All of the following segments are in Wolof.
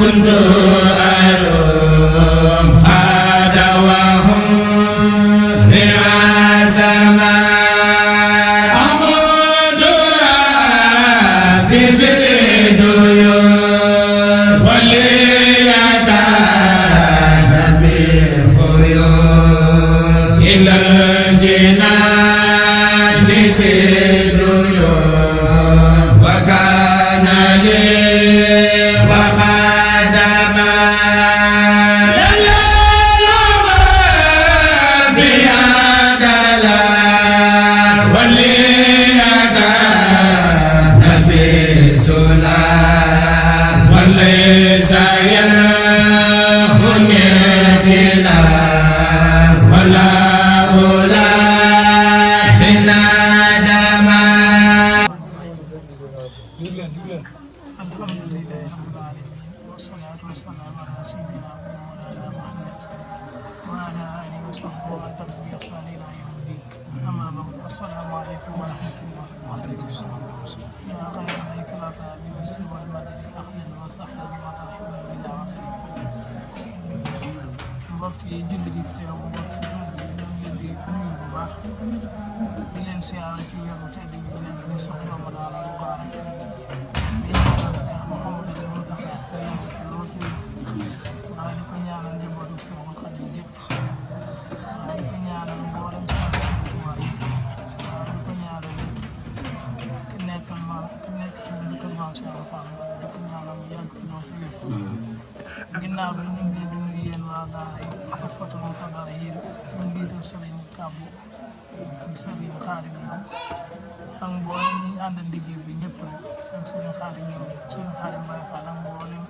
كنت السلام عليكم ورحمة الله وبركاته. يا غير ذلك العطاء بالبسر والمدد أهلا وسهلا وترحبا بالله mbokk yi julli di teew mbokk yi ñoo ngi di nuyu bu baax di leen siyaare ci weeru tedd bi ñu leen di soxla Ramadan al mubarak di ñaanal Cheikh Mouhamadou Mountakha te yàgg fi lool ci waaye di ko ñaanal njabootu Cheikhul Khadim yëpp waaye di ko ñaanal mboolem sant si waaye di ko ñaanal ki nekkal maam Cheikh Fall di ko ñaanal mu yàgg fi lool ci yëpp ginnaaw bi ñu ngi leen di nuyu yéen waa daara yi ak fotomoom fa daara yi ñu ngi leen Sëriñ Kàbbu ak Sëriñ Xaadim ñoom ak mboolem ñi àndal liggéey bi ñëpp rek ak Sëriñ Xaadim ñoom Sëriñ Xaadim Baye Fall ak mboolem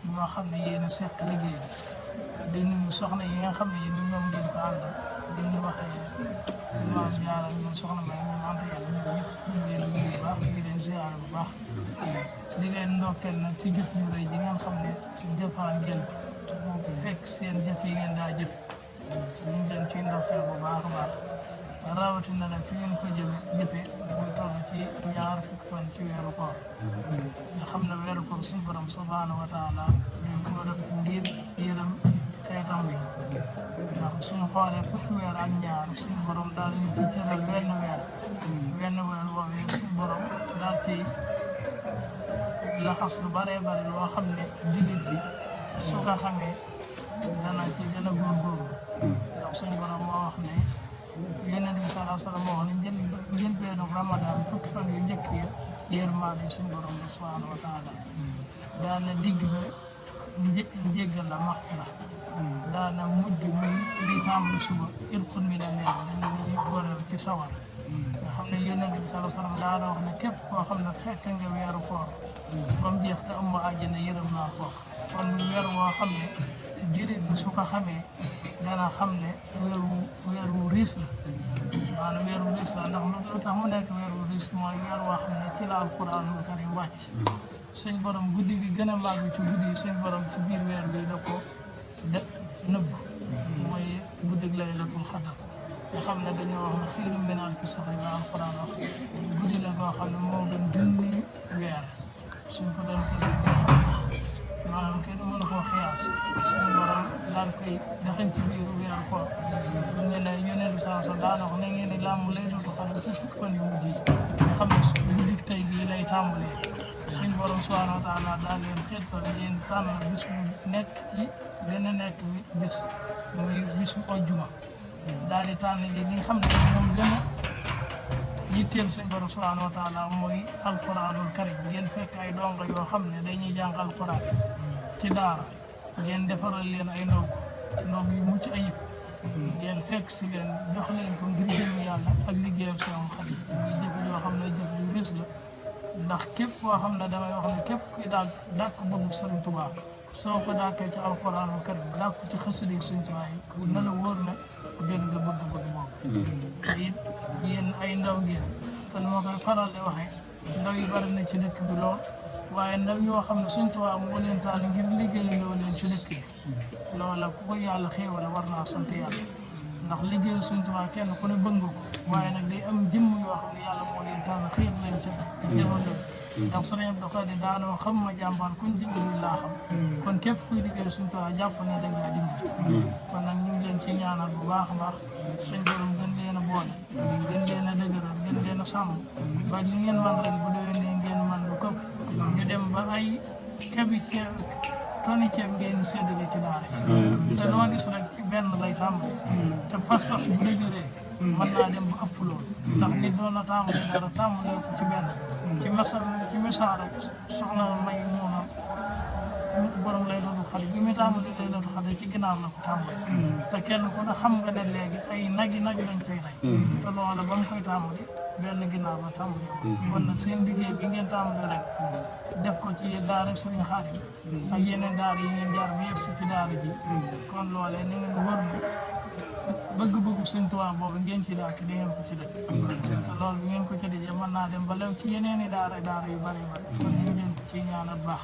ñoo xam ne yéen a seq liggéey bi di nuyu soxna yi nga xam ne yéen ñoom ngeen ko àndal di ñu waxee maam Jaara ñoom soxna May ñoom ànd yàlla ñoom ñëpp ñu ngi leen di nuyu bu baax di leen ziar bu baax di leen ndokkeel nag ci jëf ñu rëy ji ngeen xam ne jëfaan ngeen moom fekk seen jëf yi ngeen daa jëf ñu ngi leen ciy ndokkeel bu baax a baax rawatina nag fi ngeen ko jëfee muy toll ci ñaar fukki fan ci weeru koor nga xam ne weeru koor suñu borom subhaanahu wa taala ñu ko def ngir yërëm xeetam bi ndax suñu xoolee fukki weer ak ñaar suñu borom daal ñu ci cëral wenn weer woowee suñu borom daal ci laxas lu baree bari loo xam ne jullit bi su ko xamee dana ci gën a góorgóorlu ndax suñu borom moo wax ne Yonent bi sallallahu alayhi wa sallam moo wax ne njëlbeenu Ramadan fukki fan yu njëkk yi yërmande suñu borom bi subhanahu wa taala daal na digg ba njéggal la max la daal na mujj muy di tàmbali suba irqun mi la neex dañuy goreel ci sawar nga xam ne Yonent bi sallallahu alayhi wa sallam daana wax ne képp koo xam ne fekk nga weeru koor ba mu jeex te am àjjana yërëm naa ko kon weer woo xam ne jullit bi su ko xamee dana xam ne weer wu riis la maanaam weer wu riis la ndax lu tax mu nekk weer wu riis mooy weer woo xam ne ci la alquranul karim wàcc suñ borom guddi gi gën a màgg ci guddi yi suñ borom ci biir weer bi da ko nëbb mooy guddi laylatul xadar nga xam ne dañoo wax ne xayrun min alfi shahr la alquran wax guddi la koo xam ne moo gën junni weer suñ ko doon gis maanaam kenn mën koo xiyaas suñu borom daal koy daxañ ci biiru weeru koor ñu ne Yonent bi saa daana wax na ngeen di làmb lay dootu xam ne ci fukki fan yu mujj yi nga xam ne guddi tey bii lay tàmbalee suñu borom subhanahu wa taala daal leen xeetal yéen tànn bis bu nekk ci gën a nekk bis muy bis bu àjjuma daal di tànn li nga xam ne moom gën a yitteel suñu borom subhanahu wa taala mooy alquranul karim ngeen fekk ay dongo yoo xam ne dañuy jàng alquran ci daara ngeen defaral leen ay ndog yu mucc ayib ngeen fekk si leen jox leen ko ngir jëm yàlla ak liggéeyam seen xarit muy jëf yoo xam ne jëf yu rës la ndax képp koo xam ne damay wax ne képp kuy daal dàkk bëgg Sëriñ Tuubaa soo ko dàkkee ci alquranul karim dàkk ci xasida Sëriñ Tuubaa yi na la wóor ne gën nga bëgg boobu te it yéen ay ndaw ngeen kon moo koy faral di waxee ndaw yi bari na ci dëkk bi lool waaye ndaw yoo xam ne Sëriñ Tuubaa moo leen taal ngir liggéey loo leen ci dëkk bi loola ku ko yàlla xéewale war naa sant yàlla ndax liggéeyu Sëriñ Tuubaa kenn ku ne bëgg ko waaye nag day am jëmm yoo xam ne yàlla moo leen taal xéew leen ca jamono ndax Sëriñ Abdou Khadre daanoo xam ma jàmbaar kuñ dimbali laa xam kon képp kuy liggéey Sëriñ Tuubaa jàpp ne da ngaa dimbali kon nag ñu ngi leen ci ñaanal bu baax a baax suñ borom gën leen a boole gën leen a dëgëral gën leen a sàmm ba li ngeen man ren bu déwénee ngeen man lu këpp ñu dem ba ay kebi ceeb toni ceeb ngeen séddale ci daara te loo gis rek ci benn lay tàmbali te pas-pas bu dëgëree mën naa dem ba ëpp loolu ndax nit doon na tàmbali dara tàmbali ko ci benn ci misaal rek soxna May muuna borom lay doon xale bi muy tàmbali lay doon xale ci ginnaaw la ko tàmbali te kenn ku ne xam nga ne léegi ay nag lañ koy rey te loola ba mu koy tàmbali benn ginnaaw ba tàmbali kon nag seen liggéey bi ngeen tàmbali rek def ko ci daara Sëriñ Xaadim ak yeneen daara yi ngeen jaar ba yegsi ci daara ji kon loolee ni ngeen wër bëgg-bëggu Sëriñ Tuubaa boobu ngeen ci dàkk di ngeen ko ci def te loolu bi ngeen ko ci dajee mën naa dem ba lew ci yeneen i daara yu bari kon ñu ngeen ko ci ñaanal baax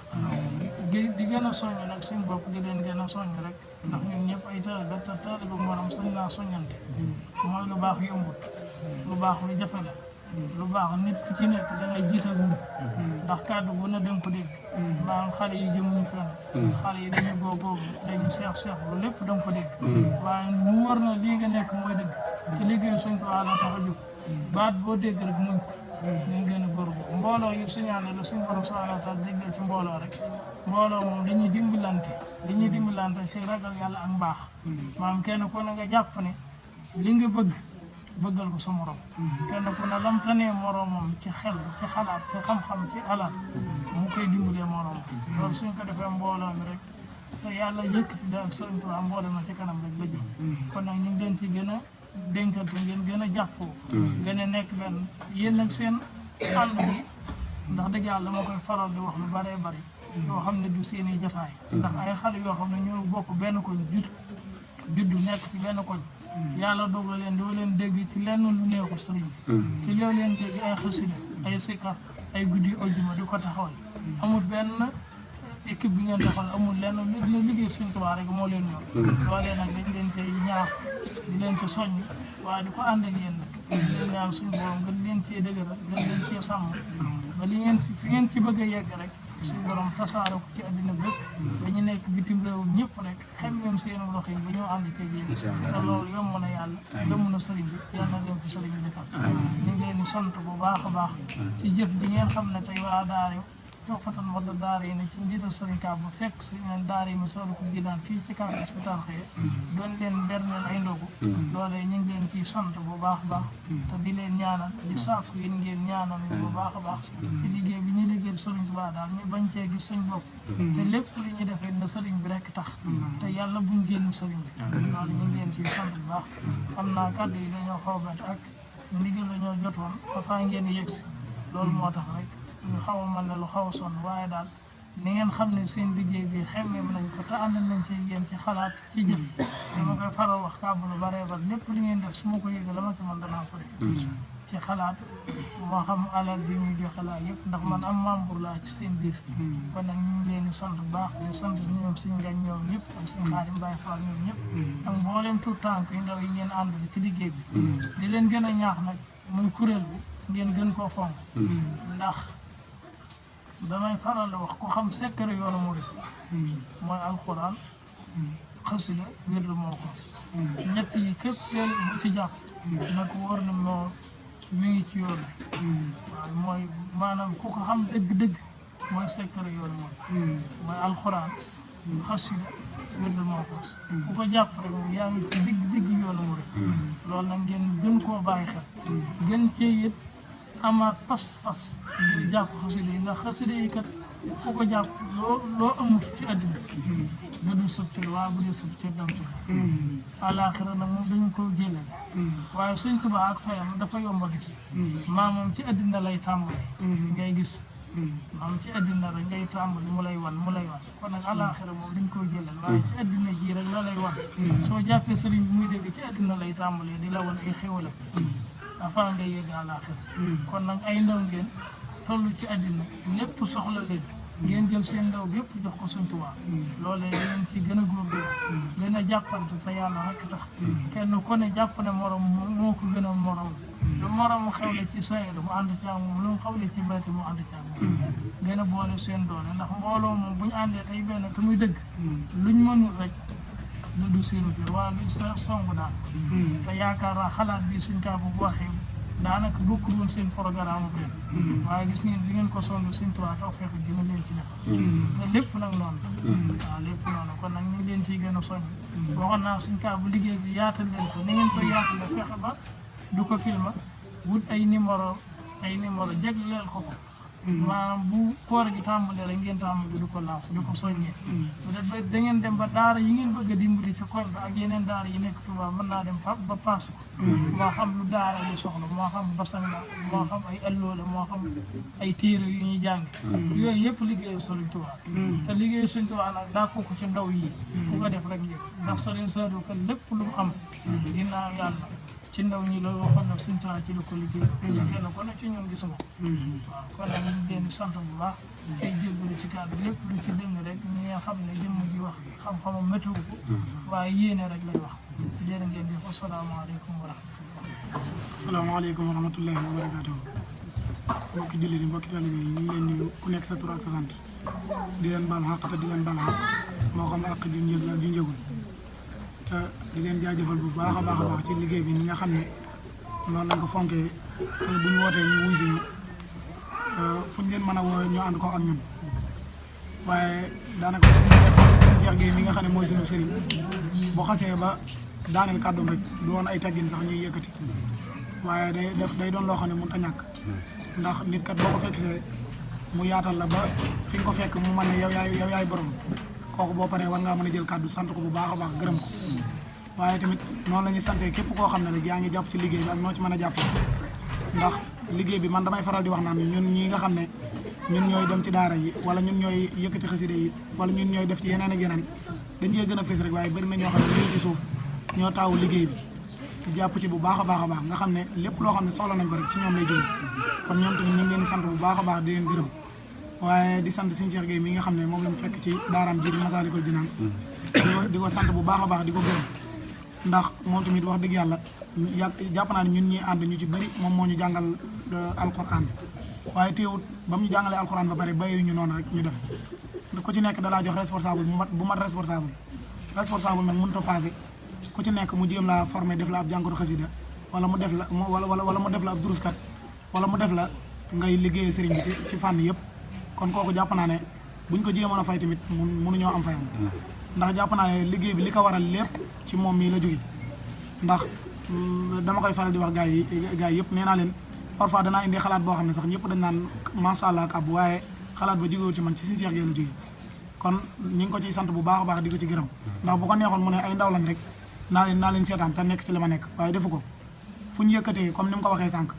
di gën a soññ nag seen bopp di leen gën a soññ rek ndax ñun ñëpp ay taalibe te taalibe morom sañ naa soññante mooy lu baax yombut lu baax lu jafe la lu baax nit ku ci nekk da ngay jiital wut ndax kàddu bu na dem ko dégg maanaam xale yi jëmuñu fenn xale yi dañu góogóobu dañu seex lu lépp da nga ko dégg waaye mu war na lii nga nekk mooy dëgg ci liggéeyu Sëriñ Tuubaa la tax a jóg baat boo dégg rek muñ ñu gën a góorgóorlu mbooloo yu signalé la suñu borom subhaanahu wa taala déggal ci mbooloo rek mbooloo moom dañuy dimbalante ci ragal yàlla ak mbaax maanaam kenn ku ne nga jàpp ne li nga bëggal ko sa morom kenn ku ne lam tanee moromam ci xel ci xalaat ci xam-xam ci alal mu koy dimbalee moromam loolu suñ ko defee mbooloo mi rek te yàlla yëkkati daal Sëriñ Tuubaa mbooloo ma ci kanam rek la jëm kon nag ñu ngi leen ci gën a dénkante ngeen gën a jàppoo gën a nekk benn yéen nag seen ànd bi ndax dëgg yàlla moo koy faral di wax lu bëree bëri yoo xam ne du seen i jataay ndax ay xale yoo xam ne ñoo bokk benn koñ juddu nekk ci benn koñ yàlla dogal leen doo leen dégg ci lenn lu neexul sëriñ ci loo leen dégg ay xasida ay sikar ay guddi aljuma di ko taxawal amul benn équipe bi ngeen taxawal amul lenn lu liggéey Sëriñ Tuubaa rek moo leen ñor loolee nag dañ leen cee ñaax di leen ci soññ waaye di ko ànd ak yéen nag di leen ñaan suñu borom gën leen cee dëgëral gën leen cee sàmm ba li ngeen fi ngeen ci bëgg a yegg rek suñu borom tasaare ko ci àddina bépp ba ñu nekk bitim réew ñëpp rek xam leen seen loxo yi ba ñoo ànd ceeg yéen te loolu yomb na yàlla yomb na sëriñ bi yàlla na leen ko sëriñ bi defal ñu ngi leen di sant bu baax a baax ci jëf di ngeen xam ne tey waa daara Tuhfatul Wadud daara yi ne ci njiital Sëriñ Ka bu fekk si leen daara yi mu soolu ko ginaan fii ci kaw hospital xëye doon leen berneel ay ndogu loolee ñu ngi leen ciy sant bu baax a baax te di leen ñaanal di sàkku yéen ngeen ñaanal ñu bu baax a baax ci liggéey bi ñu liggéeyal Sëriñ Tuubaa daal ñu bañ cee gis suñ bopp te lépp li ñu defee na sëriñ bi rek tax te yàlla buñ génn sëriñ bi loolu ñu ngi leen ciy sant bu baax xam naa kàddu yi dañoo xawbat ak ndigal la ñoo jotoon ba faa ngeen yegg si loolu moo tax rek ñu xaw a mën na lu xaw a sonn waaye daal ni ngeen xam ne seen liggéey bi xemmeem nañ ko te ànd nañ ci yéen ci xalaat ci jëf dama koy faral wax kàbbu lu baree bari lépp li ngeen def su ma ko yëgee la ma ci mën danaa ko def ci xalaat moo xam alal bi muy joxe laa yëpp ndax man am membre laa ci seen biir kon nag ñu ngi leen di sant bu baax di sant ñoom suñu ngañ ñoom ñëpp ak suñu Xaadim Baay Faal ñoom ñëpp ak mboolem tout tànk yi ndaw yi ngeen ànd ci liggéey bi di leen gën a ñaax nag muy kuréel bi ngeen gën koo fonk ndax damay faral di wax ku xam secret yoonu murid mooy alxuraan xasida wirdu moo xos ñett yi képp leen bu ci jàpp nag wóor na moo mi ngi ci yoon waaw mooy maanaam ku ko xam dëgg-dëgg mooy secret yoonu murid mooy alxuraan xasida wirdu moo xos ku ko jàpp rek yaa ngi ci digg yoonu murid loolu nag ngeen gën koo bàyyi xel gën cee it amaat pas-pas ngir jàpp xasida yi ndax xasida yi kat fu ko jàpp loo amut ci àddina da du sëb ci waaye bu dee sëb ci dam ci àlaaxira nag moom dañu ko jëlale waaye Sëriñ Tuubaa ak fayam dafa yomb a gis moom ci àddina lay tàmbali ngay gis maam ci àddina rek ngay tàmbali mu lay wan kon nag àlaaxira moom dañ koy jëlal waaye ci àddina ji rek la lay wan soo jàppee sëriñ bi muy dégg ci àddina lay tàmbali di la wan ay xéwalam afaa nga yegg àlaaxira kon nag ay ndaw ngeen toll ci àddina lépp soxla leen ngeen jël seen ndaw gépp jox ko Sëriñ Tuubaa loolee ngeen ci gën a góorgóorlu gën a jàppante te yàlla rek tax kenn ku ne jàpp ne morom moo ko gën a morom lu morom xewle ci sayru mu ànd ci ak moom lu mu xewle ci bayti mu ànd ci ak moom gën a boole seen doole ndax mbooloo moom bu ñu àndee tey benn te muy dëgg luñ mënul rek lu du seen biir waaye luñ sa song daal te yaakaar naa xalaat bi Sëriñ Ka bu waxee daanaka bokkul woon seen programme bi waaye gis ngeen li ngeen ko song Sëriñ Tuubaa taw fekk dina leen ci defal te lépp nag noonu waaw lépp noonu kon nag ñu ngi leen ciy gën a soññ waxoon naa Sëriñ Ka bu liggéey bi yaatal leen ko ni ngeen koy yaatale fexe ba du ko filma wut ay numéro jagleel ko maanaam bu koor gi tàmbalee rek ngeen tàmbali du ko laas du ko soññee peut-être da ngeen dem ba daara yi ngeen bëgg a dimbali ci koñ ba ak yeneen daara yi nekk Touba mën naa dem ba paas ko moo xam lu daara lu soxla moo xam basang la moo xam ay alloo la moo xam ay téere yu ñuy jàng yooyu yëpp liggéeyu Sëriñ Touba te liggéeyu Sëriñ Touba nag daa ko ci ndaw yi ku ko def rek njëkk ndax Sëriñ Saliou kat lépp lu mu am ginnaaw yàlla ci ndaw ñi la waxoon nag Sëriñ Touba ci la ko liggéey kenn ku ne ci ñun gis nga waaw kon nag ñu ngi leen di sant bu baax tey jéggalu ci kàddu lépp lu ci dëng rek ñi nga xam ne jëmm ji wax xam-xamam météo ko waaye yéene rek lay wax jërë ngeen di asalaamaaleykum wa rahmatullah asalaamaaleykum wa rahmatullahi wa barakaatuh mbokki jullit yi mbokki taalibe yi ñu ngi leen nuyu ku nekk sa tur ak sa sant di leen baal xaq te di leen baal xaq moo xam àq ju njëg ak ju njëgul te di leen jaajëfal bu baax a baax ci liggéey bi ñi nga xam ne noonu lañ ko fonkee bu ñu wootee ñu wuy si ñu fu ñu leen mën a woo ñu ànd ko ak ñun waaye daanaka suñu Cheikh Gueye mi nga xam ne mooy sunu sëriñ boo xasee ba daaneel kàddoom rek du woon ay teggin sax ñuy yëkkati waaye day doon loo xam ne mënut a ñàkk ndax nit kat boo ko fekk see mu yaatal la ba fi nga ko fekk mu mën ne yow yaay borom kooku boo paree war ngaa mën a jël kàddu sant ko bu baax a baax gërëm ko waaye tamit noonu la ñuy santee képp koo xam ne rek yaa ngi jàpp ci liggéey bi ak noo ci mën a jàpp ndax liggéey bi man damay faral di wax naan ñun ñi nga xam ne ñun ñooy dem ci daara yi wala ñun ñooy yëkkati xasida yi wala ñun ñooy def ci yeneen ak yeneen dañ cee gën a fës rek waaye bëri na ñoo xam ne ñu ci suuf ñoo taawu liggéey bi jàpp ci bu baax a baax nga xam ne lépp loo xam ne soxla nañ ko rek ci ñoom lay jógee kon ñoom tamit ñu ngi leen di sant bu baax a baax di leen gërëm waaye di sant Serigne Cheikh Gueye mi nga xam ne moom lañ fekk ci daaraam ji di Masaalikul Jinaan di ko sant bu baax a baax di ko gërëm ndax moom tamit wax dëgg yàlla jàpp naa ne ñun ñi ànd ñu ci bëri moom moo ñu jàngal alquran waaye teewut ba mu ñu jàngalee alquran ba pare bàyyi ñu noonu rek ñu dem ku ci nekk dalaa jox responsable bu mat responsable nag mënut a passé ku ci nekk mu jéem laa formé def la ab jàngoro xasida wala mu def la wala mu def la ab duruskat wala mu def la ngay liggéeyee sëriñ bi ci fànn yëpp kon kooku jàpp naa ne buñ ko jéemoon a fay tamit mënuñoo am fayam ndax jàpp naa ne liggéey bi li ko waral lépp ci moom mii la jóge ndax dama koy faral di wax gars yi yëpp nee naa leen parfois danaa indi xalaat boo xam ne sax ñëpp dañ naan macha allah ak ab waaye xalaat ba jógewul ci man ci Serigne Cheikh Gueye la jóge kon ñi ngi ko ciy sant bu baax a baax di ko ci gërëm ndax bu ko neexoon mu ne ay ndaw lañ rek naa leen seetaan te nekk ci li ma nekk waaye defu ko fu ñu yëkkatee comme ni mu ko waxee sànq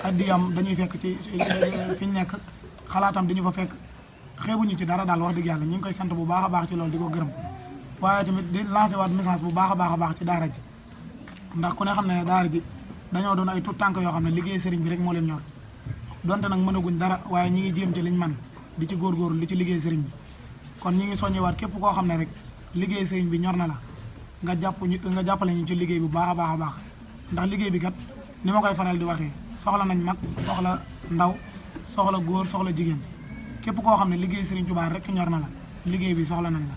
addiyam dañuy fekk ci fi ñu nekk xalaatam dañu fa fekk xeebuñu ci dara daal wax dëgg yàlla ñu ngi koy sant bu baax a baax ci loolu di ko gërëm waaye tamit di lancé waat message bu baax a baax ci daara ji ndax ku ne xam ne daara ji dañoo doon ay tout tànk yoo xam ne liggéey sëriñ bi rek moo leen ñor donte nag mënaguñ dara waaye ñi ngi jéem ci liñ man di ci góorgóorlu di ci liggéey sëriñ bi kon ñi ngi soññewaat képp koo xam ne rek liggéey sëriñ bi ñor na la nga jàppale ñu ci liggéey bu baax a baax ndax liggéey bi kat ni ma koy faral di waxee soxla nañ mag soxla ndaw soxla góor soxla jigéen képp koo xam ne liggéey sëriñ Tuubaa rek ñor na la liggéey bi soxla nañ la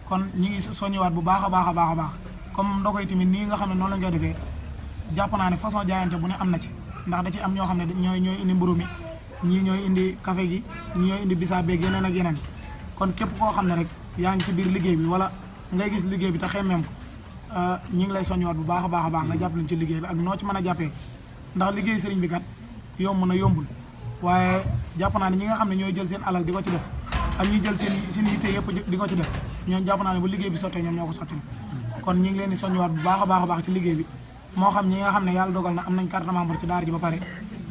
kon ñi ngi soññewaat bu baax a baax comme ndogoy tamit nii nga xam ne noonu lañ koy defee jàpp naa ne façon jaayante bu ne am na ci ndax da ci am ñoo xam ne ñooy indi mburu mi ñii ñooy indi café gi ñii ñooy indi bisaab beeg yeneen ak yeneen kon képp koo xam ne rek yaa ngi ci biir liggéey bi wala ngay gis liggéey bi te xemmeem ko ñi ngi lay soññiwaat bu baax a baax nga jàpp leen ci liggéey bi ak noo ci mën a jàppee ndax liggéey sëriñ bi kat yomb na yombul waaye jàpp naa ne ñi nga xam ne ñooy jël seen alal di ko ci def ak ñuy jël seen yitte yëpp di ko ci def ñoom jàpp naa ne bu liggéey bi sottee ñoom ñoo ko sotti kon ñi ngi leen di soññiwaat bu baax a baax ci liggéey bi moo xam ñi nga xam ne yàlla dogal na am nañ carte membre ci daara ji ba pare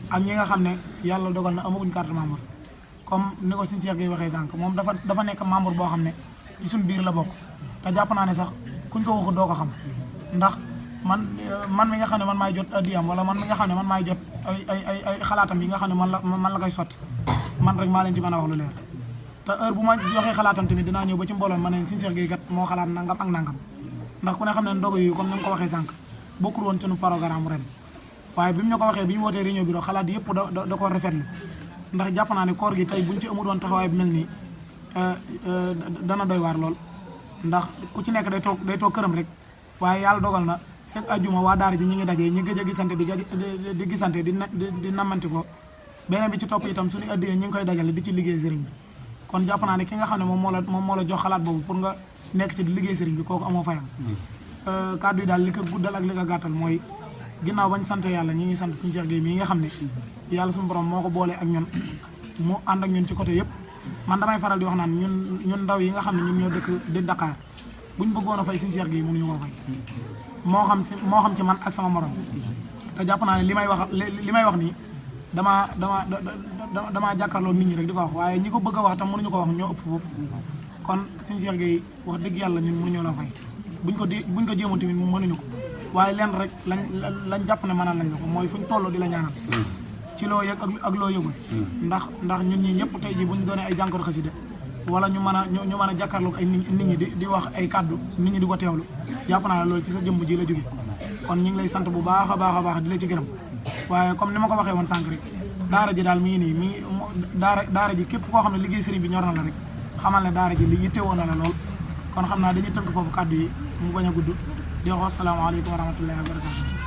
ak ñi nga xam ne yàlla dogal na amaguñ carte membre comme ni ko Serigne Cheikh Gueye waxee sànq moom dafa nekk membre boo xam ne ci suñ biir la bokk te jàpp naa ne sax kuñ ko waxu doo ko xam ndax man mi nga xam ne man maay jot addiyam wala man mi nga xam ne man maay jot ay xalaatam yi nga xam ne man la koy sotti man rek maa leen ci mën a wax lu leer te heure bu ma joxee xalaatam tamit dinaa ñëw ba ci mbooloo ma ne Serigne Cheikh Gueye kat moo xalaat nangam ak nangam ndax ku ne xam ne ndogu yi comme ni mu ko waxee sànq bokkul woon sunu programme ren waaye bi mu ñu ko waxee bi ñu wootee réunion bi doo xalaat yëpp da ko rafetlu ndax jàpp naa ne koor gi tey buñ ci amul woon taxawaay bi mel nii dana doy waar lool ndax ku ci nekk day toog këram rek waaye yàlla dogal na seeg ajjuma waa daara ji ñi ngi dajee ñi gëj a gisante di gisante di namanti ko beneen bi ci topp itam suñu addiyee ñi ngi koy dajale di ci liggéey sëriñ bi kon jàpp naa ne ki nga xam ne moom moo la jox xalaat boobu pour nga nekk ci di liggéey sëriñ bi kooku amoo fayam kàddu yi daal li ko guddal ak li ko gàttal mooy ginnaaw bañ sant yàlla ñi ngi sant Serigne Cheikh Gueye mii nga xam ne yàlla suñu borom moo ko boolee ak ñun mu ànd ak ñun ci côté yëpp man damay faral di wax naan ñun ndaw yi nga xam ne ñun ñoo dëkk di Dakar buñ bëggoon a fay Serigne Cheikh Gueye mënuñu koo fay moo xam ci man ak sama morom te jàpp naa ne li may wax nii damaa jàkkaarloo nit ñi rek di ko wax waaye ñi ko bëgg a wax tam mënuñu ko wax ñoo ëpp foofu kon Serigne Cheikh Gueye wax dëgg yàlla ñun mënuñoo la fay buñ ko jéemoon tamit mënuñu ko waaye leen rek lañ jàpp ne mënal nañ la ko mooy fuñ toll di la ñaanal ci loo yëg ak loo yëgul ndax ñun ñii ñëpp tey ji buñ doonee ay jànkor xasida wala ñu mën a jàkkaarloog ay nit ñi di wax ay kàddu nit ñi di ko teewlu jàpp naa ne loolu ci sa jëmm ji la jóge kon ñu ngi lay sant bu baax a baax di la ci gërëm waaye comme ni ma ko waxee woon sànq rek daara ji daal mi ngi nii daara ji képp koo xam ne liggéey sëriñ bi ñor na la rek xamal ne daara ji li yittewoo na la lool kon xam naa dañuy tënk foofu kàddu yi mu bañ a gudd di wax asalaamaaleykum wa rahmatullahi wa barakatu